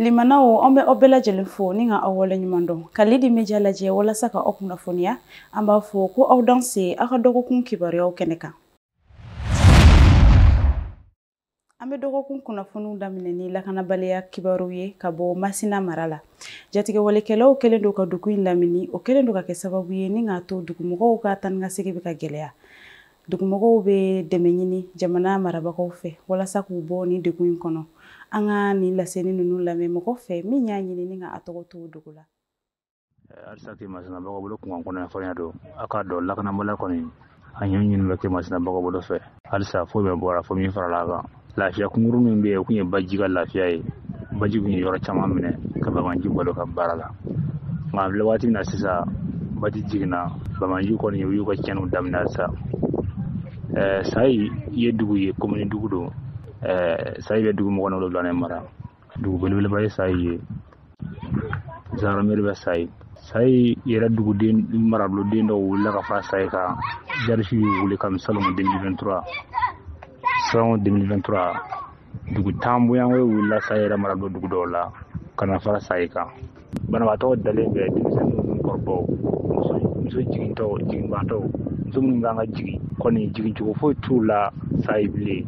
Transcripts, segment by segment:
Limanaw, an bɛ aw bɛɛ lajɛlen fo ni ka aw waleɲuman dɔn ka Lidi Media lajɛ walasa ka aw kunnafoniya. An b'a fɔ ko aw danse aw ka dɔgɔkun kibaruyaw kɛnɛ kan. An bɛ dɔgɔkun kunnafoniw daminɛ ni lakanabaliya kibaru ye ka bɔ Masina mara la. Jatigɛwalekɛlaw kɛlen don ka dugu in lamini, o kɛlen don ka kɛ sababu ye ni k'a to dugumɔgɔw ka taa ni ka segin bɛ ka gɛlɛya. Dugumɔgɔw bɛ dɛmɛ ɲini jamana marabagaw fɛ walasa k'u bɔ nin degun in kɔnɔ. An ka nin laseli ninnu lamɛn mɔgɔ fɛ min y'a ɲini ni ka a tɔgɔ to dogo la. Halisa k'i Masinabagaw bolo kunkan kɔnɔ fɔlɔ don a k'a dɔn lakanabaliya kɔni a ɲɛ ɲini bɛ kɛ Masinabagaw bolo fɛ halisa foyi bɛ bɔra fo min farala a kan. Lafiya kunkurun min bɛ yen, o tun ye baji ka lafiya ye. Baji tun ye yɔrɔ caman minɛ ka bamanji balo ka baara la, nka an filɛ waati min na sisan, baji jiginna, bamanji kɔni u y'u ka tiɲɛniw daminɛ halisa. Sayi ye dugu ye, komini dugu don. Sayi bɛ dugu 27 de mara. Dugu belebeleba ye Sayi ye. Gendarmerie bɛ Sayi. Sayi yɛrɛ duguden marabuloden dɔw wulila ka fara Sayi kan. Jarisiw y'u wuli kabini salon 2023. Salon 2023, dugu 10 bɔɲɔgɔnko wulila Sayi yɛrɛ marabulo dugu dɔw la ka na fara Sayi kan. Banabaatɔw dalen bɛ, denmisɛnninw ni kɔrɔbaw, muso jigintɔw, jiginbaatɔw, muso minnu kan ka jigin kɔni jigincogo foyi t'u la Sayi bilen,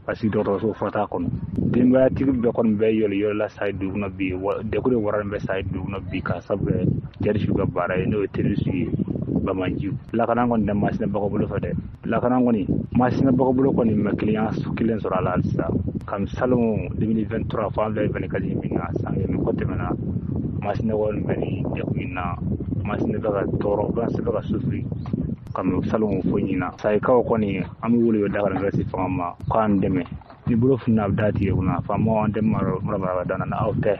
parce que dɔgɔtɔrɔso fura t'a kɔnɔ. Denbayatigi bɛɛ kɔni bɛ yɔlɔ yɔlɔ la Sayi dugu kɔnɔ bi. Degun de waralen bɛ Sayi dugu kɔnɔ bi k'a sababu kɛ jarisiw ka baara ye, n'o ye terroriste ye, bamanjiw. Lakana kɔni tɛ Masinabagaw bolo fɛ dɛ. Lakana kɔni Masinabagaw bolo kɔni ma kiliyan kelen sɔrɔ a la halisa. Kabini salon 2023 fo an filɛ 24 min na, san kɛmɛ kɔ tɛmɛna, Masinabagaw bɛ nin degun in na. Masina bɛ ka tɔɔrɔ, Masina bɛ ka souffrir kabini salon fo ɲina. Sayikaw kɔni an bɛ wele da ka na se fanga ma k'an dɛmɛ. Ni bolo fununa a bɛ da tigɛ kunna. Faamaw an tɛ mara danna na aw tɛ.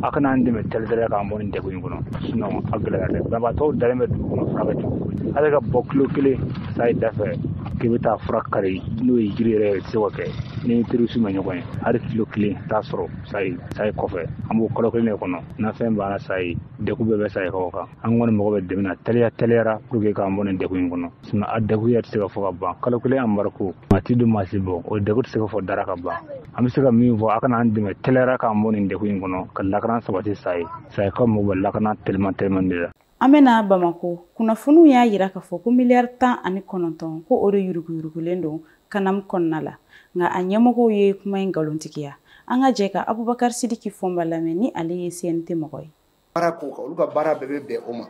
A kana an dɛmɛ tɛlɛtɛlɛ k'an bɔ nin degun in kɔnɔ, sinon a gɛlɛyara dɛ. Banabaatɔw dalen bɛ dugu kɔnɔ, fura kɛ cogo foyi. Hali ka bɔ kilo kelen Sayi da fɛ k'i bɛ taa fura kari n'o ye jiri yɛrɛ ye, o tɛ se ka kɛ. Ni terroriste ma ɲɔgɔn ye, hali kilo kelen t'a sɔrɔ Sayi kɔfɛ. An b'o kalo kelen de kɔnɔ. Nafɛn banna Sayi, degun bɛɛ bɛ Sayikaw kan. An kɔni mago bɛ dɛmɛ na teliya teliyara pour que k'an bɔ nin degun in kɔnɔ. Sinon a degun yɛrɛ tɛ se ka fɔ ka ban. Kalo kelen embargo, maa ti don maa si bɔ, o degun tɛ se ka fɔ dara ka ban. An bɛ se ka min fɔ, a kana an dɛmɛ teliyara k'an bɔ nin degun in kɔnɔ, ka lakana sabati Sayi. Sayikaw mago bɛ lakana teliman teliman de la. An bɛna Bamako. Kunnafoniw y'a yira k'a fɔ ko miliyari 19 ko o de yuruguyurugulen don Kanam kɔnɔna la, nka a ɲɛmɔgɔw ye kuma in nkalontigiya. An ka jɛ ka Abubakar Sidiki Fɔnba lamɛn ni ale ye CNT mɔgɔ ye. Baara ko kan, olu ka baara bɛɛ bɛ bɛn o ma.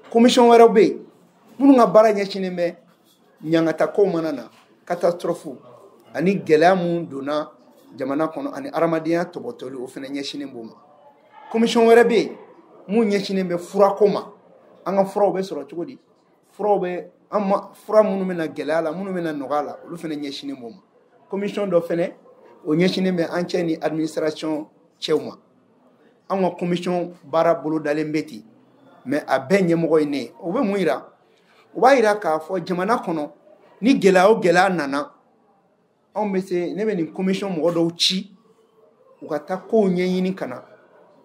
Commission wɛrɛw bɛ yen minnu ka baara ɲɛsinnen bɛ ɲangatakow mana na, catastrophe ani gɛlɛya mun donna jamana kɔnɔ ani adamadenya tɔbɔtɔli, o fana ɲɛsinnen b'o ma. Commission wɛrɛ bɛ yen mun ɲɛsinnen bɛ furako ma, an ka furaw bɛ sɔrɔ cogo di, furaw bɛ an ma, fura minnu bɛ na gɛlɛya la, minnu bɛ na nɔgɔya la, olu fana ɲɛsinnen b'o ma. Commission dɔ fana o ɲɛsinnen bɛ an cɛ ni administration cɛw ma. An ka commission baara bolodalen bɛ ten, mais a bɛɛ ɲɛmɔgɔ ye ne ye. O bɛ mun yira? O b'a yira k'a fɔ jamana kɔnɔ ni gɛlɛya o gɛlɛya nana, anw bɛ se, ne bɛ nin commission mɔgɔ dɔw ci u ka taa kow ɲɛɲini ka na,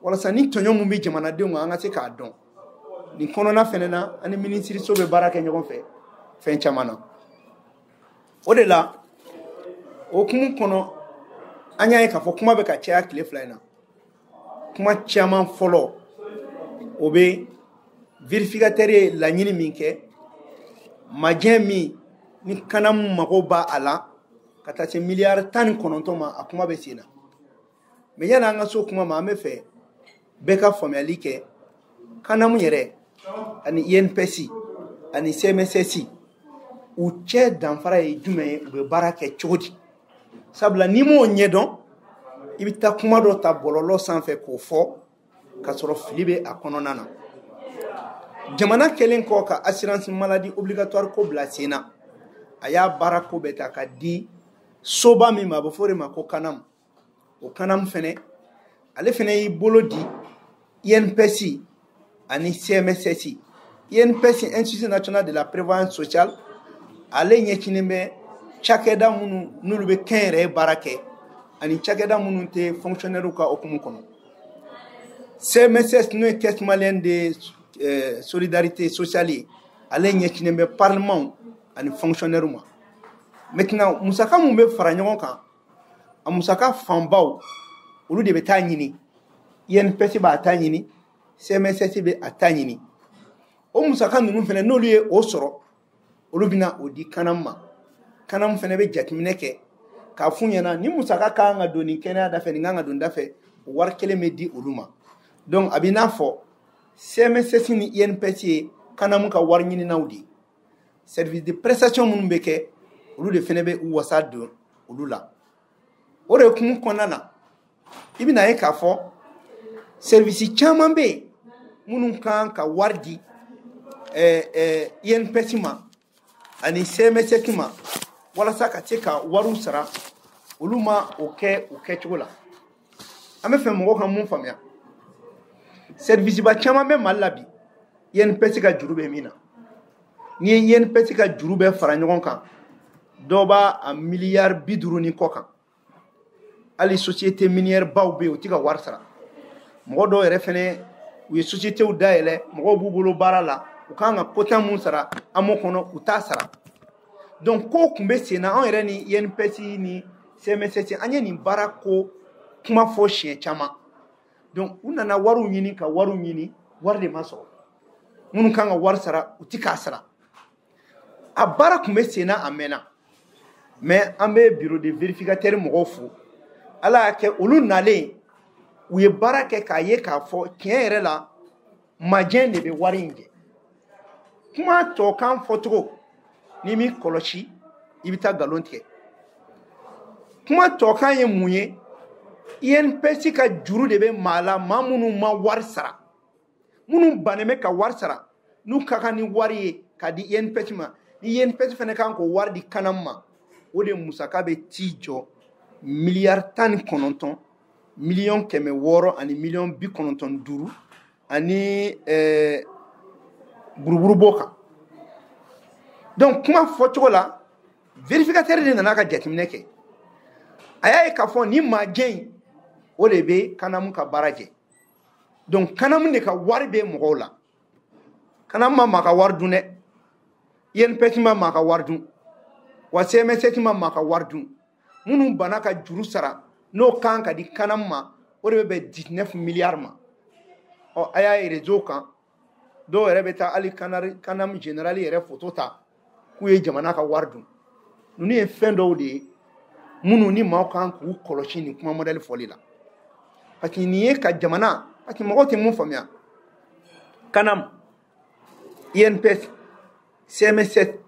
walasa ni tɔɲɔ mun bɛ jamanadenw kan, an ka se k'a dɔn. Nin kɔnɔna fɛnɛ na, an ni minisiriso bɛ baara kɛ ɲɔgɔn fɛ fɛn caman na. O de la, o hukumu kɔnɔ, an y'a ye k'a fɔ kuma bɛ ka caya tile fila in na. Kuma caman fɔlɔ, o bɛ vérificateur ye laɲini min kɛ, majɛ min ni Kanamu mago b'a a la ka taa se miliyari 19 ma, a kuma bɛ sen na. Mais yanni an ka so kuma ma, an bɛ fɛ bɛɛ ka faamuyali kɛ. Kanamu yɛrɛ ani INPS ani CMSS, u cɛ danfara ye jumɛn ye, u bɛ baara kɛ cogo di? Sabula n'i m'o ɲɛdɔn, i bɛ taa kuma dɔ ta bɔlɔlɔ sanfɛ k'o fɔ k'a sɔrɔ fili bɛ a kɔnɔna na. Jamana kɛlen kɔ ka assurance maladie obligatoire ko bila sen na, a y'a baara ko bɛɛ ta ka di soba min ma, a bɛ fɔ o de ma ko Kanam. O Kanam fɛnɛ, ale fɛnɛ y'i bolo di INPS ani CMSS. INPS, Institut national de la prévoyance sociale, ale ɲɛsinnen bɛ cakɛda minnu n'olu bɛ kɛnyɛrɛye baara kɛ ani cakɛda minnu tɛ fonctionnaire ka hukumu kɔnɔ. CMSS, n'o ye Caisse malienne de solidarité sociale ye, ale ɲɛsinnen bɛ parlement ani fonctionnaire ma. Maintenant, musaka mun bɛ fara ɲɔgɔn kan, a musaka fanbaw olu de bɛ taa ɲini. INPS b'a ta ɲini, CMSS bɛ a ta ɲini. O musaka ninnu fana, n'olu ye o sɔrɔ, olu bɛna o di CANAM ma. CANAM fana bɛ jateminɛ kɛ k'a f'u ɲɛna ni musaka kan ka don nin kɛnɛya da fɛ, nin kan ka don da fɛ, o wari kelen bɛ di olu ma. Donc a bɛ n'a fɔ CMSS ni INPS ye CANAM ka wari ɲininaw de ye. Service de prestation minnu bɛ kɛ, olu de fana bɛ u wasa don olu la. O de hukumu kɔnɔna na, i bɛna ye k'a fɔ service caman bɛ yen minnu kan ka wari di INPS ma ani CMSS ma walasa ka se ka wariw sara, olu ma o kɛ o kɛcogo la. An bɛ fɛ mɔgɔw ka mun faamuya? Service ba caman bɛ Mali la bi, INPS ka juru bɛ min na. N'i ye INPS ka juru bɛɛ fara ɲɔgɔn kan, dɔw b'a a miliyari 50 ni kɔ kan. Hali société minière baw bɛ yen, u ti ka wari sara. Mɔgɔ dɔw yɛrɛ fɛnɛ, u ye sociétéw dayɛlɛ, mɔgɔw b'u bolo baara la, u kan ka quota mun sara AMO kɔnɔ, u t'a sara. Donc ko tun bɛ sen na, anw yɛrɛ ni INPS ni CMSS, an ye nin baara ko kuma fɔ siɲɛ caman. Donc u nana wariw ɲini ka wariw ɲini, wari de ma sɔrɔ. Minnu kan ka wari sara, u ti k'a sara. A baara tun bɛ sen na, a mɛnna. Mais an bɛ bureau de vérificateur mɔgɔw fo. Ala y'a kɛ, olu nalen, u ye baara kɛ k'a ye k'a fɔ tiɲɛ yɛrɛ la, majɛ de bɛ wari in jɛ. Kuma tɔ kan fɔcogo, n'i m'i kɔlɔsi, i bɛ taa nkalon tigɛ. Kuma tɔ kan ye mun ye? INPS ka juru de bɛ maa la, maa minnu ma wari sara, minnu bannen bɛ ka wari sara, n'u ka kan ni wari ye k'a di INPS ma, ni INPS fana kan k'o wari di CANAM ma, o de musaka bɛ t'i jɔ miliyari 19 miliyɔn 600 ani miliyɔn 95 ani buruburu b'o kan. Donc kuma fɔcogo la, vérificateur de nana ka jateminɛ kɛ, a y'a ye k'a fɔ nin maajɛ in, o de bɛ CANAM ka baara jɛ. Donc CANAM de ka wari bɛ mɔgɔw la. CANAM ma maa ka wari dun dɛ, INPS ma maa ka wari dun, wa CMSS ma maa ka wari dun. Minnu banna ka juru sara, n'o kan ka di CANAM ma, o de bɛ bɛn 19 miliyari ma. Ɔ, a y'a ye réseau kan, dɔw yɛrɛ bɛ taa hali CANAM général yɛrɛ photo ta k'u ye jamana ka wari dun. Ninnu ye fɛn dɔw de ye minnu ni maaw kan k'u kɔlɔsi nin kuma modèle fɔli la, parce que nin ye ka jamana, parce que mɔgɔw tɛ mun faamuya: CANAM, INPS, CMSS,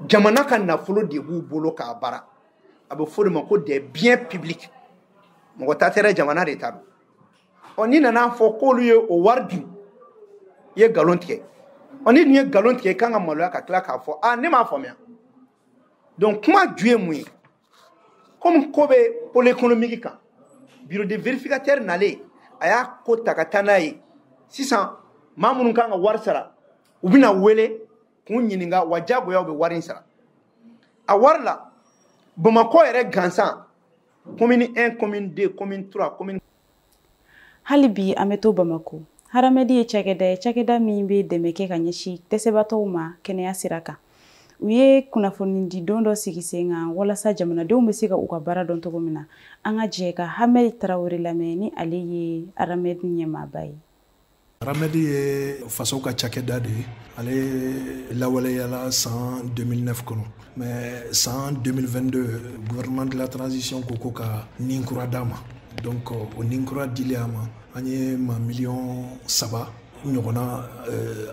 jamana ka nafolo de b'u bolo k'a baara. A bɛ fɔ o de ma ko des biens publics. Mɔgɔ ta tɛ dɛ, jamana de ta don. Ɔ, n'i nana fɔ k'olu ye o wari dun, i ye nkalon tigɛ. Ɔ, ni dun ye nkalon tigɛ, i kan ka maloya ka tila k'a fɔ a ne m'a faamuya. Donc kuma ju ye mun ye? Komi ko bɛ pôle économique kan, bureau de vérificateur nalen, a y'a ko ta ka taa n'a ye. Sisan maa minnu kan ka wari sara, u bɛna wele k'u ɲininka, wa diyagoya u bɛ wari in sara. A wari la, Bamakɔ yɛrɛ gansan, commune 1, commune 2, commune 3, commune Hali bi an bɛ to Bamako. Haramɛdi ye cakɛda ye, cakɛda min bɛ dɛmɛ kɛ ka ɲɛsin dɛsɛbaatɔw ma kɛnɛya sira kan. U ye kunnafoni di don dɔ sigi sen kan walasa jamanadenw bɛ se ka u ka baara dɔn cogo min na. An ka jɛ ka Hamɛdi Tarawele lamɛn, ni ale ye Haramɛdi ɲɛmaaba ye. Haramɛdi ye faso ka cakɛda de ye. Ale lawaleyala san 2009 kɔnɔ, mais san 2022, gouvernement de la transition ko ka nin kura d'a ma. Donc o nin kura dilen a ma, an ye ma miliyɔn 3 ɲɔgɔnna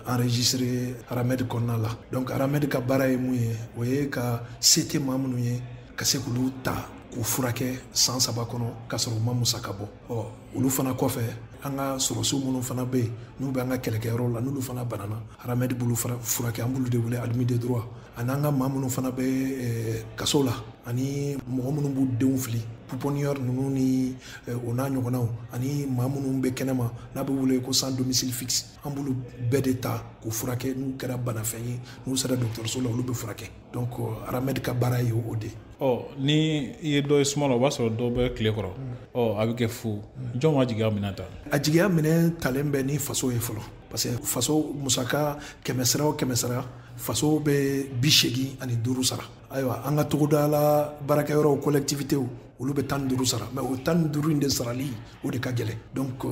enregistré Haramɛdi kɔnɔna la. Donc Haramɛdi ka baara ye mun ye? O ye ka se tɛ maa minnu ye, ka se k'olu ta k'u furakɛ san 3 kɔnɔ k'a sɔrɔ u ma musaka bɔ. Ɔ, olu fana kɔfɛ, an ka sɔrɔsiw minnu fana bɛ yen, n'u bɛ an ka kɛlɛkɛyɔrɔ la, n'olu fana banana, Haramɛdi b'olu furakɛ. An b'olu de wele admis de droit. Ani an ka maa minnu fana bɛ kaso la, ani mɔgɔ minnu b'u denw fili, pouponnière ninnu ni o n'a ɲɔgɔnnaw, ani maa minnu bɛ kɛnɛma n'a bɛ wele ko sans domicile fixe, an b'olu bɛɛ de ta k'u furakɛ. N'u kɛra banafɛn ye, n'u sera dɔgɔtɔrɔso la, olu bɛ furakɛ. Donc Haramɛdi ka baara ye o de ye. Ɔ, ni i ye dɔ ye suma la, o b'a sɔrɔ dɔ bɛ tile kɔrɔ. Ɔ, a bɛ kɛ fu. Jɔn b'a jigiya minɛ ta? A jigiya minɛ talen bɛ ni faso ye fɔlɔ, parce que faso musaka, kɛmɛ sara o kɛmɛ sara, faso bɛ 85 sara. Ayiwa, an ka togoda la baarakɛyɔrɔw, collectivités, olu bɛ 15 sara, mais o 15 in de sarali, o de ka gɛlɛn. Donc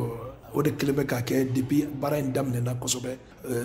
O de kelen bɛ k'a kɛ depuis baara in daminɛna kosɛbɛ.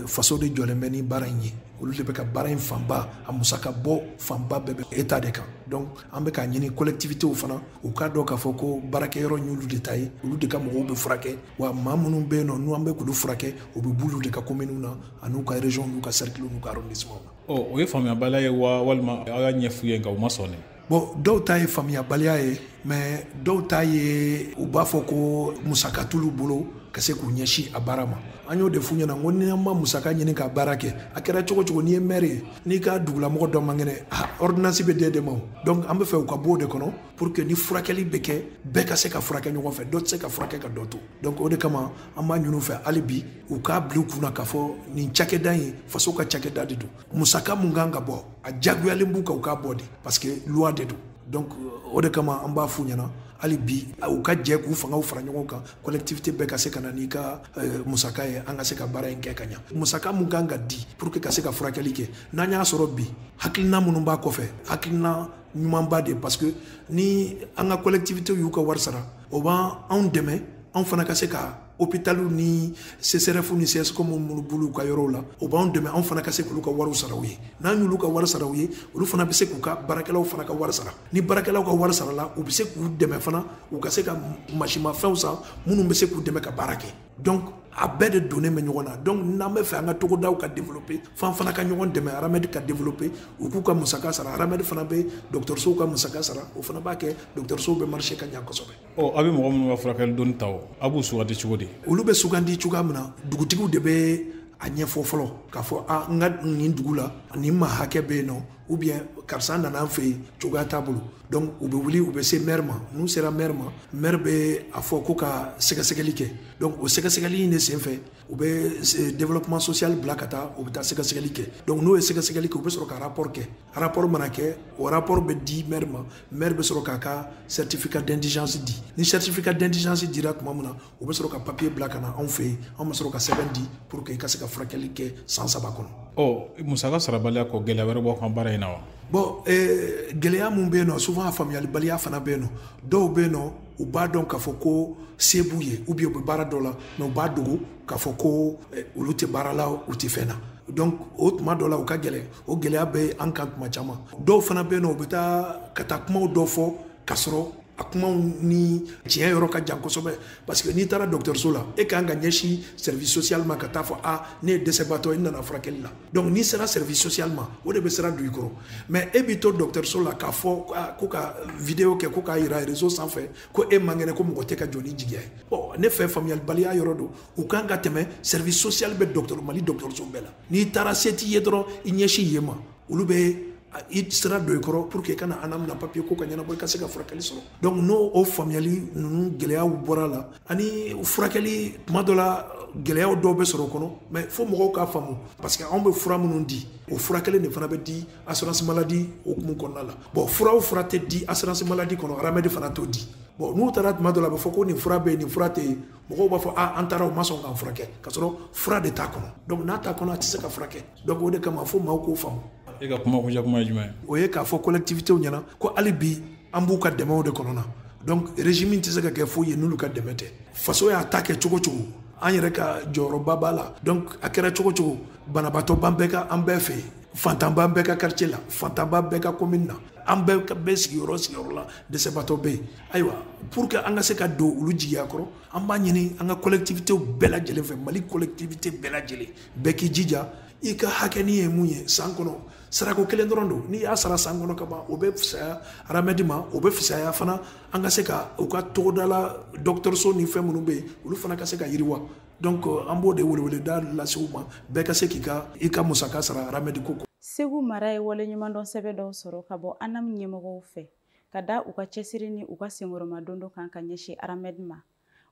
Faso de jɔlen bɛ ni baara in ye, olu de bɛ ka baara in fanba, a musaka bɔ fanba bɛɛ bɛ état de kan. Donc an bɛ k'a ɲini collectivités fana u k'a dɔn k'a fɔ ko baarakɛyɔrɔ y'olu de ta ye, olu de ka mɔgɔw bɛ furakɛ, wa maa minnu bɛ yen nɔ n'an bɛ k'olu furakɛ, u bɛ b'olu de ka communes na an'u ka région n'u ka cercle n'u ka arrondissement na. Ɔ, o ye faamuyabaliya ye wa, walima aw y'a ɲɛf'u ye nka u ma sɔn ne? Bon, dɔw ta ye faamuyabaliya ye, mais dɔw ta ye u b'a fɔ ko musaka t'olu bolo ka se k'u ɲɛsin a baara ma. An y'o de f'u ɲɛna, n ko ni an ma musaka ɲini ka baara kɛ, a kɛra cogo cogo, n'i ye maire ye, n'i ka dugulamɔgɔ dɔ man kɛnɛ, ordonnance bɛ d'e de ma o. Donc an bɛ fɛ u ka bɔ o de kɔnɔ pour que ni furakɛli bɛ kɛ, bɛɛ ka se ka furakɛ ɲɔgɔn fɛ, dɔ tɛ se ka furakɛ ka dɔ to. Donc o de kama an b'a ɲini u fɛ hali bi, u k'a bila u kunna k'a fɔ nin cakɛda in, faso ka cakɛda de don. Musaka mun kan ka bɔ, a diyagoyalen b'u kan u k'a bɔ de, parce que loi de don. Donc o de kama an b'a f'u ɲɛna hali bi, u ka jɛ k'u fangaw fara ɲɔgɔn kan, collectivité bɛɛ ka se ka na n'i ka musaka ye, an ka se ka baara in kɛ ka ɲa. Musaka mun kan ka di pour que ka se ka furakɛli kɛ, n'an y'a sɔrɔ bi, hakilina minnu b'a kɔfɛ, hakilina ɲumanba de, parce que ni an ka collectivité y'u ka wari sara, o b'an anw dɛmɛ, anw fana ka se ka hôpital ni CSRéf ni CSCOM minnu b'olu ka yɔrɔw la, o b'anw dɛmɛ, anw fana ka se k'olu ka wariw sara u ye. N'an y'olu ka wari sara u ye, olu fana bɛ se k'u ka baarakɛlaw fana ka wari sara. Ni baarakɛlaw ka wari sara la, u bɛ se k'u dɛmɛ fana, u ka se ka masimafɛnw san minnu bɛ se k'u dɛmɛ ka baara kɛ. Donc a bɛɛ de donnen bɛ ɲɔgɔn na. Donc n'an bɛ fɛ an ka togodaw ka développer, f'an fana ka ɲɔgɔn dɛmɛ, ARAMED ka développer, u k'u ka musaka sara, ARAMED fana bɛ dɔgɔtɔrɔsow ka musaka sara, o fana b'a kɛ dɔgɔtɔrɔsow bɛ marcher ka ɲa kosɛbɛ. Ɔ, a bɛ mɔgɔ minnu ka furakɛli doni ta, o a b'u sugandi cogo di? Olu bɛ sugandi cogoya min na, dugutigiw de bɛ a ɲɛfɔ fɔlɔ k'a fɔ a n ka nin dugu la nin maa hakɛ bɛ yen nɔ, ou bien karisa nana an fɛ yen, cogoya t'a bolo. Donc u bɛ wuli, u bɛ se maire ma. N'u sera maire ma, maire bɛ a fɔ ko ka sɛgɛsɛgɛli kɛ. Donc o sɛgɛsɛgɛli in de senfɛ, u bɛ développement social bila ka taa, u bɛ taa sɛgɛsɛgɛli kɛ. Donc n'o ye sɛgɛsɛgɛli kɛ, u bɛ sɔrɔ ka rapport kɛ. Rapport mana kɛ, o rapport bɛ di maire ma, maire bɛ sɔrɔ k'a ka certificat d'indigence di. Ni certificat d'indigence dira tuma min na, u bɛ sɔrɔ ka papier bila ka na anw fɛ yen, anw bɛ sɔrɔ ka sɛbɛn di pour que i ka se ka furakɛli kɛ san 3 kɔnɔ. Ɔ, musaka sarabaliya kɔ, gɛlɛya wɛrɛ b'aw ka baara in na wa? Bon, gɛlɛya mun bɛ yen nɔ, souvent a faamuyalibaliya fana bɛ yen nɔ. Dɔw bɛ yen nɔ, u b'a dɔn k'a fɔ ko se b'u ye, ou bien u bɛ baara dɔ la, mais u b'a dogo k'a fɔ ko olu tɛ baara la, u tɛ fɛn na. Donc o tuma dɔ la, u ka gɛlɛn, o gɛlɛya bɛ an kan tuma caman. Dɔw fana bɛ yen nɔ, u bɛ taa ka taa kumaw dɔ fɔ k'a sɔrɔ a kumaw ni tiɲɛ yɔrɔ ka jan kosɛbɛ, parce que n'i taara dɔgɔtɔrɔso la, e kan ka ɲɛsin service social ma ka taa fɔ a ne ye dɛsɛbaatɔ ye, n nana furakɛli la. Donc n'i sera service social ma, o de bɛ sira don i kɔrɔ. Mais e b'i to dɔgɔtɔrɔso la k'a fɔ ko ka vidéo kɛ, ko k'a yira réseau sanfɛ ko e man kɛnɛ, ko mɔgɔ tɛ ka jɔ ni jigiya ye. Bon, ne fɛ faamuyalibaliya yɔrɔ don. U kan ka tɛmɛ service social bɛ dɔgɔtɔrɔ Mali dɔgɔtɔrɔso bɛɛ la. N'i taara, se t'i ye dɔrɔn, i ɲɛsin yen ma, olu bɛ i sira don i kɔrɔ pour que i kana ANAM na papier ko ka ɲɛnabɔ, i ka se ka furakɛli sɔrɔ. Donc n'o o faamuyali ninnu gɛlɛyaw bɔra la, ani furakɛli tuma dɔ la gɛlɛyaw dɔw bɛ sɔrɔ o kɔnɔ, mais fo mɔgɔw k'a faamu, parce que anw bɛ fura minnu di, o fura kelen de fana bɛ di assurance maladie hukumu kɔnɔna la. Bon, fura o fura tɛ di assurance maladie kɔnɔ, ARAMED fana t'o di. Bon, n'u taara tuma dɔ la, a bɛ fɔ ko nin fura bɛ yen, nin fura tɛ yen, mɔgɔw b'a fɔ a an taara, u ma sɔn k'an furakɛ, k'a sɔrɔ fura de t'a kɔnɔ. Donc n'a t'a kɔnɔ, a tɛ se ka furakɛ. Donc o de kama fo maaw k'o faamu. E ka kuma kuncɛ kuma ye jumɛn ye? O ye k'a fɔ collectivités ɲɛna ko hali bi an b'u ka dɛmɛw de kɔnɔ na. Donc régime tɛ se ka kɛ foyi ye n'olu ka dɛmɛ tɛ. Faso y'a ta kɛ cogo cogo, an yɛrɛ ka jɔyɔrɔba b'a la. Donc a kɛra cogo cogo, banabaatɔ b'an bɛɛ ka an bɛɛ fɛ yen, fantan b'an bɛɛ ka quartier la, fantan b'an bɛɛ ka commune na, an bɛɛ bɛ sigiyɔrɔ sigiyɔrɔ la, dɛsɛbaatɔ bɛ yen. Ayiwa, pour que an ka se ka don olu jigiya kɔrɔ, an b'a ɲini an ka collectivités bɛɛ lajɛlen fɛ, Mali collectivité bɛɛ lajɛlen, bɛɛ k'i jija i ka hakɛnin ye mun ye san kɔnɔ, sarako kelen dɔrɔn don. N'i y'a sara san kɔnɔ ka ban, o bɛ fisaya ARAMED ma, o bɛ fisaya fana an ka se ka u ka togoda la dɔgɔtɔrɔso ni fɛn minnu bɛ yen, olu fana ka se ka yiriwa. Donc an b'o de weleweleda lase u ma, bɛɛ ka se k'i ka i ka musaka sara ARAMED ko. Segu mara ye waleɲumandɔn sɛbɛn dɔw sɔrɔ ka bɔ ANAM ɲɛmɔgɔw fɛ ka da u ka cɛsiri ni u ka senkɔrɔmadon dɔ kan ka ɲɛsin ARAMED ma.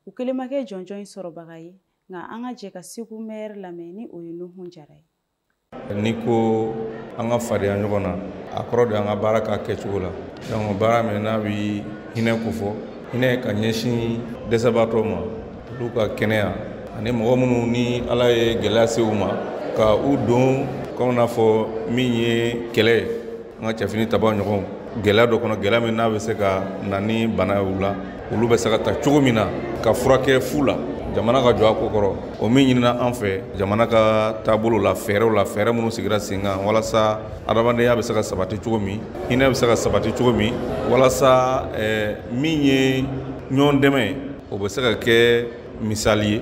U kelen ma kɛ jɔnjɔn in sɔrɔbaga ye, nka an ka jɛ ka Segu maire lamɛn ni o ye Nuhun Jara ye. N'i ko an ka fadenya ɲɔgɔn na, a kɔrɔ de an ka baara ka kɛcogo la. Donc baara min n'a bi hinɛ kofɔ, hinɛ ka ɲɛsin dɛsɛbaatɔw ma, olu ka kɛnɛya, ani mɔgɔ minnu ni Ala ye gɛlɛya se u ma, ka u don komi n'a fɔ min ye kɛlɛ ye, an ka cɛfini tabaw ɲɔgɔn gɛlɛya dɔ kɔnɔ, gɛlɛya min n'a bɛ se ka na ni bana ye u la, olu bɛ se ka ta cogo min na ka furakɛ fu la. Jamana ka jɔ a ko kɔrɔ, o min ɲinina an fɛ jamana ka taabolo la, fɛɛrɛw la, fɛɛrɛ minnu sigira sen kan walasa adamadenya bɛ se ka sabati cogo min, hinɛ bɛ se ka sabati cogo min, walasa min ye ɲɔgɔn dɛmɛ, o bɛ se ka kɛ misali ye.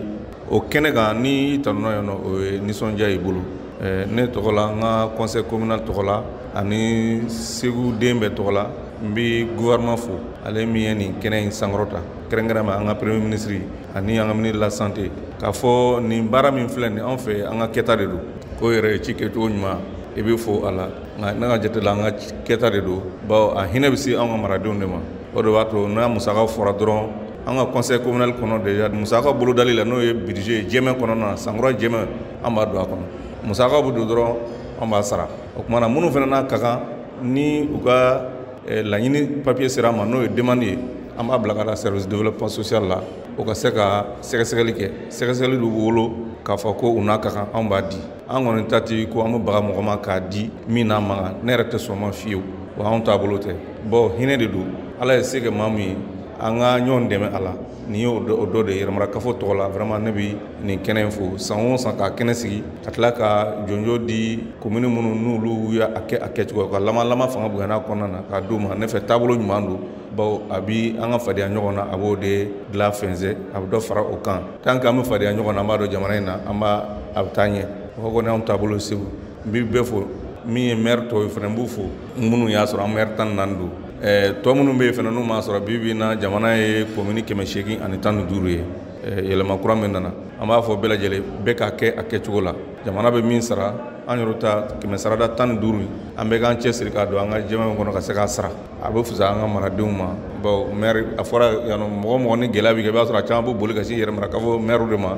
O kɛnɛ kan, ni i tanuna yen nɔ, o ye nisɔndiya y'i bolo. Ne tɔgɔ la, n ka conseil communal tɔgɔ la ani Segu den bɛɛ tɔgɔ la, n bɛ gouvernement fo, ale min ye nin kɛnɛ in sankɔrɔta, kɛrɛnkɛrɛn an ka premier ministre ani an ka ministre de la santé, k'a fɔ nin baara min filɛ nin, anw fɛ an ka kɛta de don. Ko yɛrɛ ye ci kɛcogo ɲuman, i bɛ fo a la, nka ne ka jate la, an ka kɛta de don, bawo a hinɛ bɛ se anw ka maradenw de ma. O de b'a to n'a musaka fɔra dɔrɔn, an ka conseil communal kɔnɔ déjà musaka bolodali la, n'o ye budget ye jɛmɛ kɔnɔna na, sankura jɛmɛ, an b'a don a kɔnɔ. Musaka bɛ don dɔrɔn, an b'a sara. O tuma na, minnu fana n'a ka kan ni u ka laɲini papier sera a ma, n'o ye demande ye, an b'a bila ka taa service développement social la, o ka se ka sɛgɛsɛgɛli kɛ. Sɛgɛsɛgɛli b'u bolo k'a fɔ ko u n'a ka kan, anw b'a di. An kɔni ta ti ko an bɛ baga mɔgɔ ma k'a di min n'a man kan. Ne yɛrɛ tɛ sɔn ma fiyewu, wa anw taabolo tɛ. Bon, hinɛ de don. Ala ye se kɛ maa min ye, an ka ɲɔgɔn dɛmɛ a la. Nin ye o dɔ de ye. Yɛrɛmarakafo tɔgɔ la, vraiment ne bɛ nin kɛnɛ in fo. San o san k'a kɛnɛ sigi, ka tila ka jɔnjɔ di komini minnu n'olu y'a kɛ a kɛcogo ka lama lama fanga bonyana kɔnɔna na, k'a d'u ma. Ne fɛ, taabolo ɲuman don, bawo a bi an ka fadenya ɲɔgɔn na, a b'o de dilan fɛnsɛ, a bɛ dɔ fara o kan. Tant que an bɛ fadenya ɲɔgɔn na, an b'a dɔn jamana in na, an b'a a bɛ taa ɲɛ. O kɔni anw taabolo Segu. N bɛ bɛɛ fo. Min ye maire tɔw ye fana, n b'u fo, minnu y'a sɔrɔ an maire 14 don. Tɔ minnu bɛ yen fana n'u m'a sɔrɔ, bi bi in na jamana ye komini 815 ye. Yɛlɛma kura min nana, an b'a fɔ bɛɛ lajɛlen bɛɛ k'a kɛ a kɛcogo la. Jamana bɛ min sara, an yɛrɛ ta kɛmɛ sarada 15, an bɛɛ k'an cɛsiri k'a don an ka jɛman kɔnɔ ka se k'a sara. A bɛ fisaya an ka maradenw ma, bawo maire a fɔra yan nɔ, mɔgɔ mɔgɔ ni gɛlɛya bɛ kɛ, i b'a sɔrɔ a caman bɛ boli ka sin yɛrɛmarakafo maire de ma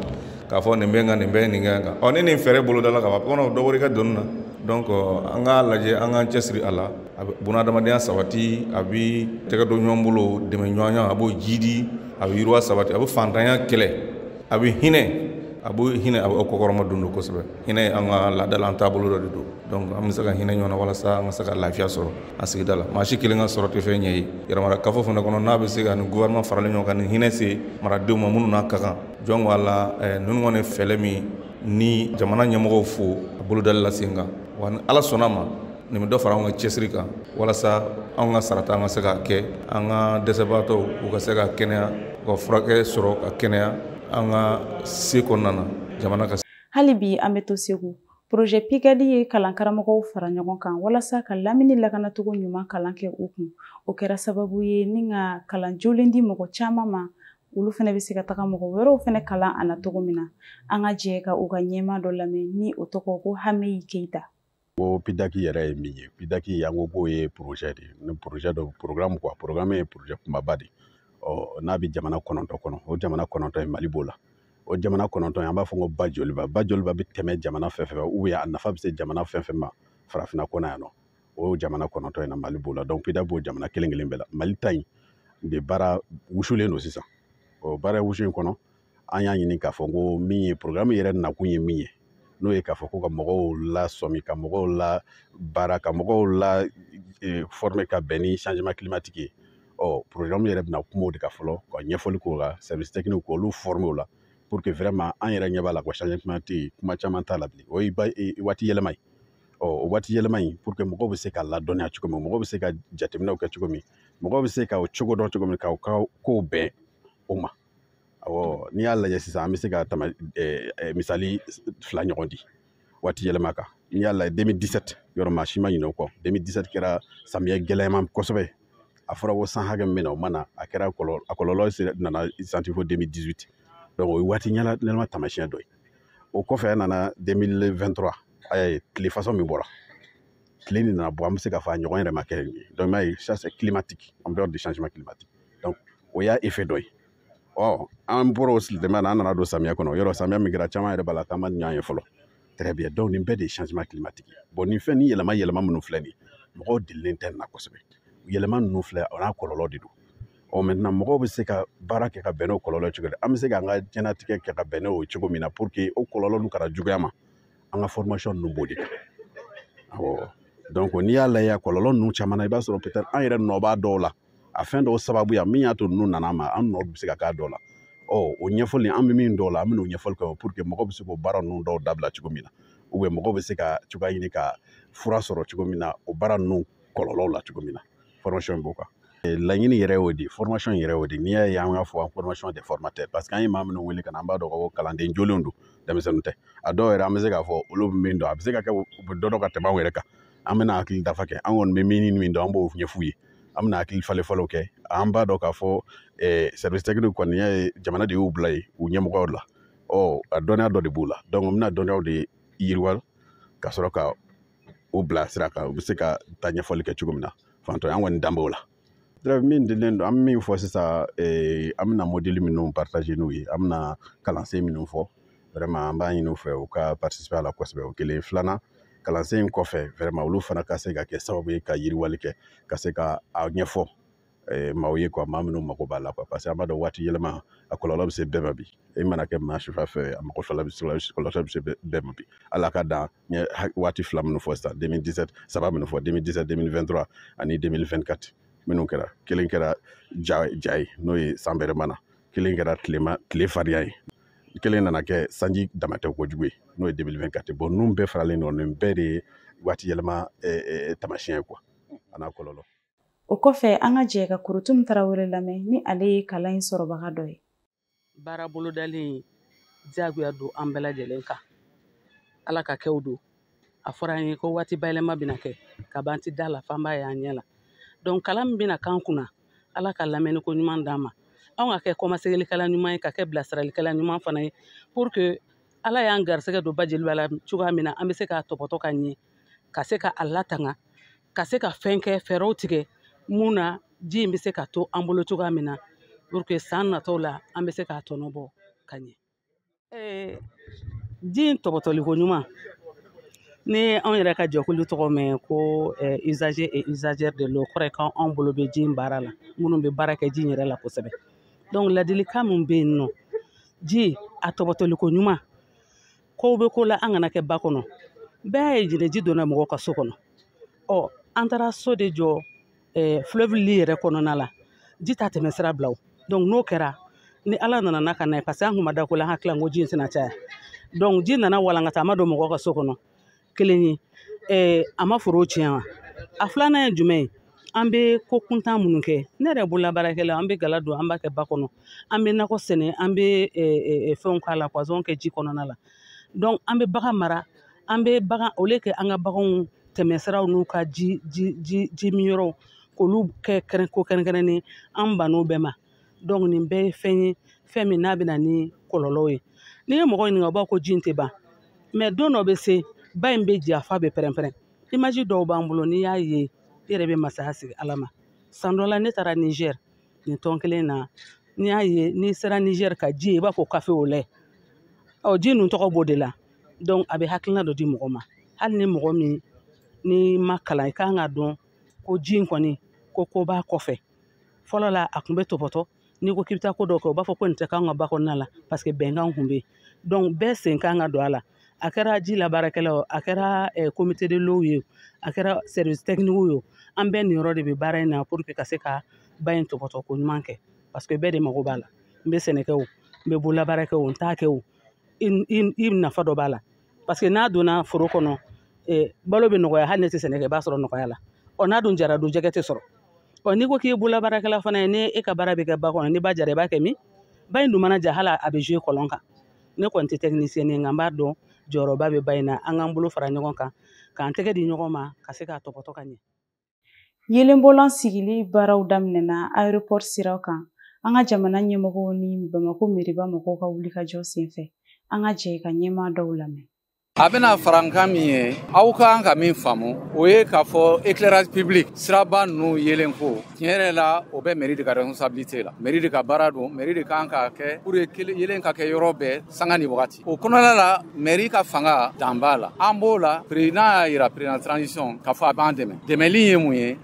k'a fɔ nin bɛ n kan, nin bɛ nin kɛ n kan. Ɔ ni nin fɛɛrɛ bolodala ka ban, kɔnɔ dɔ bɔra i ka doni na. Donc an k'a lajɛ, an k'an cɛsiri a la. A bɛ bunahadamadenya sabati, a bɛ tɛgɛ don ɲɔgɔn bolo, dɛmɛ ɲɔgɔnya, a b'o jidi, a bɛ yiriwa sabati, a bɛ fantanya kɛlɛ, a bɛ hinɛ, a bɛ hinɛ, a bɛ kɔkɔrɔma don kosɛbɛ. Hinɛ ye an ka laadala, an taabolo dɔ de don. Donc an bɛ se ka hinɛ ɲɔgɔn na walasa an ka se ka lafiya sɔrɔ an sigida la. Maa si kelen ka sɔrɔ tɛ fɛn ɲɛ ye. Yɛrɛmarakafo fana kɔnɔ, n'a bɛ se ka nin gouvernement faralen ɲɔgɔn kan, nin hinɛ se maradenw ma minnu n'a ka kan, jɔn ko a la, ninnu kɔni fɛɛrɛ min ni jamana ɲɛmɔgɔw fo a bolodali la sen kan. Wa ni Ala sɔnna ma, nin bɛ dɔ fara anw ka cɛsiri kan walasa anw ka sarata an ka se k'a kɛ, an ka dɛsɛbaatɔw u ka se ka kɛnɛya, u ka furakɛ sɔrɔ ka kɛnɛya, an ka se kɔnɔna na jamana ka. Hali bi an bɛ to Segu. Projet PICAD ye kalankaramɔgɔw fara ɲɔgɔn kan walasa ka lamini lakanacogo ɲuman kalan kɛ u kun. O kɛra sababu ye ni ka kalan jolen di mɔgɔ caman ma, olu fana bɛ se ka taga mɔgɔ wɛrɛw fana kalan a na cogo min na. An ka jɛ ka u ka ɲɛmaa dɔ lamɛn, ni o tɔgɔ ko Hameyi Keyita. Ko PIDAC yɛrɛ ye min ye, PIDAC an ko k'o ye projet de ye, ni projet dɔ programme quoi, programme ye projet kunbaba de ye. Ɔ n'a bɛ jamana 9 kɔnɔ, o jamana 9 in Mali b'o la. O jamana 9 an b'a fɔ ko ba joliba, ba joliba bɛ tɛmɛ jamana fɛn fɛn, ou bien a nafa bɛ se jamana fɛn fɛn ma farafinna kɔnɔ yan nɔ, o jamana 9 in na Mali b'o la. Donc PIDAC b'o jamana kelen kelen bɛɛ la. Mali ta in de baara wusulen don sisan. O baara wusu in kɔnɔ, an y'a ɲini k'a fɔ ko min ye programme yɛrɛ nakun ye min ye, n'o ye k'a fɔ ko ka mɔgɔw lasɔmi, ka mɔgɔw la baara, ka mɔgɔw la former ka bɛn ni changement climatique ye. Ɔ programme yɛrɛ bɛna kuma o de kan fɔlɔ, ka ɲɛfɔli k'o kan, service technique k'olu former o la, pour que vraiment an yɛrɛ ɲɛ b'a la ko changement climatique kuma caman t'a la bilen. O ye waati yɛlɛma ye. Ɔ o waati yɛlɛma in, pour que mɔgɔw bɛ se ka ladɔnniya cogo min, mɔgɔw bɛ se ka jateminɛw kɛ cogo min, mɔgɔw bɛ se ka o cogo dɔn cogo min, k'aw ka kow bɛn o ma. Awɔ, n'i y'a lajɛ sisan, an bɛ se ka tama misali 2 ɲɔgɔn di waati yɛlɛma kan. N'i y'a lajɛ 2017, yɔrɔ maa si ma ɲinɛ o kɔ. 2017 kɛra samiyɛ gɛlɛyama kosɛbɛ. A fɔra ko san hakɛ min bɛ na, o ma na. A kɛra a kɔlɔlɔ nana santi fo 2018. Donc o ye waati yɛlɛma taamasiyɛn dɔ ye. O kɔfɛ, an nana 2023, a y'a ye tile fasɔn min bɔra, tile nin nana bɔ, an bɛ se k'a fɔ a ɲɔgɔn yɛrɛ ma kɛ nin ye. Donc i m'a ye, ça c'est climatique, en dehors du changement climatique. Donc o y'a effet dɔ ye. Ɔ an bɔra o dɛmɛ na, an nana don samiya kɔnɔ. Yɔrɔ samiya min kɛra, caman yɛrɛ b'a la, k'an ma ɲɔgɔn ye fɔlɔ. Très bien. Donc nin bɛɛ de ye changement climatique ye. Bon, nin fɛn ni yɛlɛma yɛlɛma minnu filɛ nin ye, mɔgɔw delilen tɛ nin na kosɛbɛ. Yɛlɛma ninnu filɛ, o n'a kɔlɔlɔ de don. Ɔ maintenant mɔgɔw bɛ se ka baara kɛ ka bɛn n'o kɔlɔlɔ cogo di? An bɛ se k'an ka diɲɛlatigɛ kɛ ka bɛn n'o cogo min na, pour que o kɔlɔlɔ ninnu kana juguya ma, an ka formation ninnu b'o de kan. Awɔ, donc n'i y'a lajɛ a kɔlɔlɔ ninnu caman na, i b'a sɔrɔ peut-être an yɛrɛ nɔ b'a dɔw la, a fɛn dɔw sababuya min y'a to ninnu nana ma, an nɔ bɛ se ka k'a dɔw la. Ɔ o ɲɛfɔli an bɛ min dɔw la, an bɛ n'o ɲɛfɔli kɛ pour que mɔgɔw bɛ se k'o baara ninnu dɔw dabila cogo min na, ou bien mɔgɔw bɛ se ka cogoya ɲini ka fura sɔrɔ cogo min na o baara ninnu kɔlɔlɔw la cogo min na. Formation b'o kan. Laɲini yɛrɛ y'o de ye, formation yɛrɛ y'o de ye. N'i y'a ye an k'a fɔ formation des formateurs, parce que an ye maa minnu wele ka na, an b'a dɔn ko kalanden jolenw don, denmisɛnninw tɛ. A dɔw yɛrɛ, an bɛ se k'a fɔ olu bɛ min dɔn, a bɛ se ka kɛ u bɛ dɔ dɔn ka tɛmɛ anw yɛrɛ kan. An bɛna hakili dafa kɛ, an kɔni bɛ min dɔn, an b'o ɲɛf'u ye. An bɛna hakili falen falenw kɛ. An b'a dɔn k'a fɔ service technique kɔni y'a ye, jamana de y'u bila yen u ɲɛmɔgɔw la. Ɔ a dɔnniya dɔ de b'u la, donc n bɛna dɔnniyaw de yiriwa ka sɔrɔ ka u bila sira kan, u bɛ se ka taa ɲɛfɔli kɛ cogo min na. Fantɔ an kɔni dan b'o la. Min dilen don, an bɛ min fɔ sisan, an bɛna modèle minnu partager n'u ye, an bɛna kalansen minnu fɔ, vraiment an b'a ɲini u fɛ u ka participer a la kosɛbɛ. O kelen. Filanan, kalansen in kɔfɛ, vraiment olu fana ka se ka kɛ sababu ye ka yiriwali kɛ, ka se ka a ɲɛfɔ maaw ye quoi, maa minnu mago b'a la quoi, parce que an b'a dɔn waati yɛlɛma a kɔlɔlɔ bɛ se bɛɛ ma bi. E mana kɛ maa si fɛ, a mago fila bɛ se, kɔlɔlɔ bɛ se bɛɛ ma bi. Ala ka dan n ye waati fila minnu fɔ sisan, 2017, saba minnu fɔ, 2017, 2023 ani 2024 minnu kɛra, kelen kɛra ja ja ye, n'o ye san bɛrɛma na, kelen kɛra tilema tile farinya ye, kelen nana kɛ sanji damatɛ kojugu ye, n'o ye 2024. Bon, ninnu bɛɛ faralen ɲɔgɔn, nin bɛɛ de ye waati yɛlɛma taamasiyɛn ye quoi, a n'a kɔlɔlɔ. O kɔfɛ, an ka jɛ ka Kurutum Tarawele lamɛn, ni ale ye kalan in sɔrɔbaga dɔ ye. Baara bolodalen diyagoya don an bɛɛ lajɛlen kan. Ala ka kɛw don. A fɔra an ye ko waati bayɛlɛma bɛna kɛ, ka ban ti da la, f'an b'a ye an ɲɛ la. Donc kalan min bɛna k'an kunna, Ala ka lamɛnni ko ɲuman d'an ma. Anw ka kɛ kɔmasegilikɛla ɲuman ye, ka kɛ bilasiralikɛla ɲuman fana ye, pour que Ala y'an garisɛgɛ don ba jeliba la cogoya min na, an bɛ se k'a tɔbɔtɔ ka ɲɛ, ka se ka a latanga, ka se ka fɛn kɛ, fɛɛrɛw tigɛ mun na ji in bɛ se ka to an bolo cogoya min na, pour que san nataw la an bɛ se k'a tɔnɔ bɔ ka ɲɛ. Ji in tɔbɔtɔliko ɲuman, ni anw yɛrɛ ka jɛkulu tɔgɔ mɛn ko usager et usagère de l'eau, kɔrɔ ye k'anw bolo bɛ ji in baara la, minnu bɛ baara kɛ ji in yɛrɛ la kosɛbɛ. Donc ladilikan min bɛ yen nɔ, ji a tɔbɔtɔliko ɲuman, kow bɛ ko la an kana kɛ ba kɔnɔ. Bɛɛ y'a ye jinɛ ji donna mɔgɔw ka so kɔnɔ. Ɔ an taara so de jɔ fleuve li yɛrɛ kɔnɔna la, ji t'a tɛmɛ sira bila o. Donc n'o kɛra, ni Ala nana n'a ka na ye, parce que an kun ma da ko la, an hakili la ko ji in tɛna caya. Donc ji nana walankata, a ma don mɔgɔw ka so kɔnɔ. Kelen ye, a ma foro tiɲɛ wa? A filanan ye jumɛn ye? An bɛ ko kuntan minnu kɛ, ne yɛrɛ bololabaarakɛla, an bɛ gala don, an b'a kɛ ba kɔnɔ, an bɛ nakɔ sɛnɛ, an bɛ fɛnw k'a la, poison kɛ ji kɔnɔna la. Donc an bɛ bagan mara, an bɛ bagan, au lieu que an ka baganw tɛmɛsiraw n'u ka ji ji ji ji minyɔrɔw k'olu kɛ ko kɛrɛnkɛrɛnnen, an bann'o bɛɛ ma. Donc nin bɛɛ ye fɛn ye, fɛn min n'a bɛ na ni kɔlɔlɔw ye. N'i ye mɔgɔ ɲininka, u b'a fɔ ko ji in tɛ ban, mais don dɔ bɛ se, ba in bɛ ja, fa bɛ pɛrɛn-pɛrɛn. Image dɔw b'an bolo, n'i y'a ye, i yɛrɛ bɛ masaya sigi Ala ma. San dɔ la ne taara Niger nin tɔn kelen na, n'i y'a ye, n'i sera Niger ka ji ye, i b'a fɔ café au lait. Ɔ ji ninnu tɔgɔ b'o de la. Donc a bɛ hakilina dɔ di mɔgɔ ma, hali ni mɔgɔ min n'i ma kalan, i kan k'a dɔn ko ji in kɔni ko ko b'a kɔfɛ. Fɔlɔ la a tun bɛ tɔbɔtɔ, n'i ko k'i bɛ taa ko dɔ kɛ, u b'a fɔ ko nin tɛ k'anw ka ba kɔnɔna la, parce que bɛnkan tun bɛ yen. Donc bɛɛ sen kan ka don a la. A kɛra ji labaarakɛlaw, a kɛra comité de l'eau ye, a kɛra service technique ye, an bɛɛ niyɔrɔ de bɛ baara in na pour que ka se ka ba in tɔbɔtɔ ko ɲuman kɛ, parce que bɛɛ de mago b'a la. N bɛ sɛnɛ kɛ o, n bɛ bololabaara kɛ o, n t'a kɛ o, i nafa dɔ b'a la, parce que n'a donna foro kɔnɔ, balo bɛ nɔgɔya, hali ne tɛ sɛnɛ kɛ, i b'a sɔrɔ nɔgɔya la. Ɔ n'a dun jara dun, jɛgɛ tɛ sɔrɔ. Ɔ n'i ko k'i ye bololabaarakɛla fana ye, ni e ka baara bɛ kɛ ba kɔnɔ, ni ba jara i b'a kɛ min? Ba in dun mana ja, hali a bɛ jouer kɔlɔn kan. Ne kɔni tɛ technicien ye, nka n b'a dɔn jɔyɔrɔba bɛ ba in na. An k'an bolo fara ɲɔgɔn kan, k'an tɛgɛ di ɲɔgɔn ma, ka se k'a tɔbɔtɔ ka ɲɛ. Yelenbɔlan sigili baaraw daminɛna aéroport siraw kan, an ka jamana ɲɛmɔgɔw ni Bamako meriba mɔgɔw ka wulikajɔ senfɛ. An ka jɛ ka ɲɛmaa dɔw lamɛn. A bɛna farankan min ye, aw ka kan ka min faamu, o ye k'a fɔ éclairage public siraba ninnu yelen ko tiɲɛ yɛrɛ la, o bɛ mairie de ka responsabilité la. Mairie de ka baara don, mairie de kan k'a kɛ pour que yelen ka kɛ yɔrɔ bɛɛ sanga ni wagati. O kɔnɔna la, mairie ka fanga dan b'a la. An b'o la, président y'a yira, président transition, k'a fɔ a b'an dɛmɛ. Dɛmɛli ye mun ye?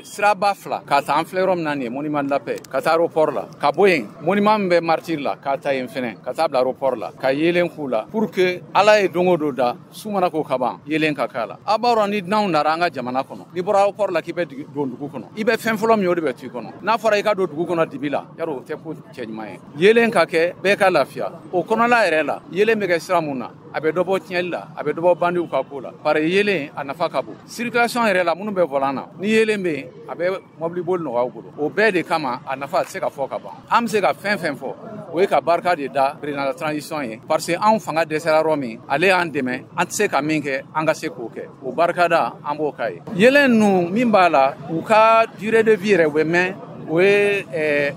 Siraba fila ka taa, an filɛ yɔrɔ min na nin ye, monument de la paix, ka taa aéroport la, ka bɔ yen, monument min bɛ martyr la, ka taa yen fɛnɛ, ka taa bila aéroport la, ka yelen k'u la, pour que Ala ye don o don da, su mana ko ka ban, yeelen ka k'a la. A b'a dɔn ni dunanw nara an ka jamana kɔnɔ, n'i bɔra aéroport la k'i bɛ don dugu kɔnɔ, i bɛ fɛn fɔlɔ min ye, o de bɛ to i kɔnɔ. N'a fɔra i ka don dugu kɔnɔ dibi la, yarɔ o tɛ ko cɛɲuman ye. Yeelen ka kɛ, bɛɛ ka lafiya. O kɔnɔla yɛrɛ la, yeelen bɛ kɛ sira mun na, a bɛ dɔ bɔ tiɲɛli la, a bɛ dɔ bɔ bandiw ka ko la. Bari yeelen a nafa ka bon. Circulation yɛrɛ la, minnu bɛ volant na, ni yeelen bɛ yen, a bɛ mobili boli nɔgɔya u bolo. O bɛɛ de kama a nafa tɛ se ka fɔ ka ban. An bɛ se ka fɛn fɛn fɔ, o ye ka barika de da président de la transition ye, parce que anw fanga dɛsɛra yɔrɔ min, ale y'an dɛmɛ, an tɛ se ka min kɛ, an ka se k'o kɛ. O barikada an b'o k'a ye. Yeelen ninnu min b'a la, u ka durée de vie yɛrɛ u bɛ mɛn, o ye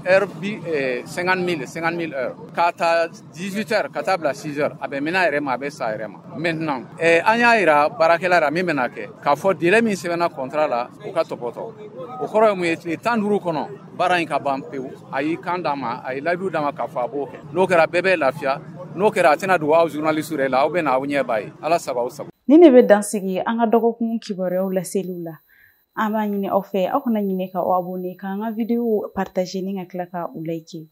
heure bi 50 000, 50 000 heures, k'a ta 18 heures ka taa bila 6 heures, a bɛ mɛn a yɛrɛ ma, a bɛ sa a yɛrɛ ma. Maintenant, an y'a yira baarakɛla la min bɛna kɛ, k'a fɔ délai min sɛbɛnna contrat la, o ka tɔpɔtɔ. O kɔrɔ ye mun ye? Tile 15 kɔnɔ, baara in ka ban pewu. A y'i kan d'a ma, a ye layidu d'a ma k'a fɔ a b'o kɛ. N'o kɛra, bɛɛ bɛ lafiya. N'o kɛra, a tɛna dogo aw journaliste yɛrɛ la, aw bɛ na aw ɲɛ b'a ye. Ala sago aw sago. Nin de bɛ dan sigi an ka dɔgɔkun kibaruyaw laseliw la. An b'a ɲini aw fɛ, aw kana ɲinɛ ka aw abonné, k'an ka vidéo partager ni ka tila ka u like.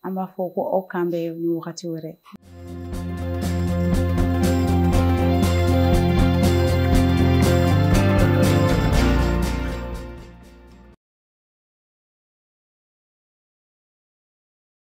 An b'a fɔ ko aw k'an bɛn ni wagati wɛrɛ.